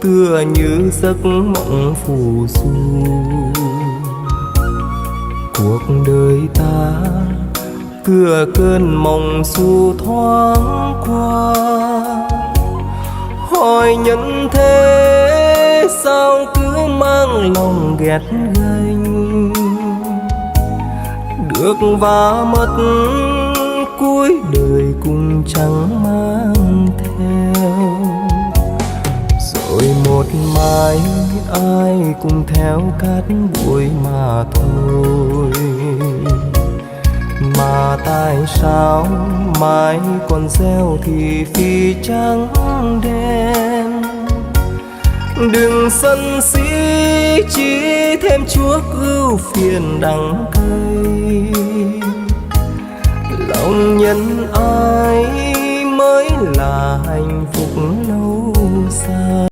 Tựa như giấc mộng phù du, cuộc đời ta tựa cơn mộng du thoáng qua. Hỏi nhân thế sao cứ mang lòng gẹt ganh, được và mất cuối đời cũng chẳng mang theo. Rồi một mai ai cũng theo cát bụi mà thôi. Mà tại sao mai còn gieo thị phi trắng đen? Đừng sân si chỉ thêm chuốc ưu phiền đắng cay. Lòng nhân ái mới là hạnh phúc lâu dài.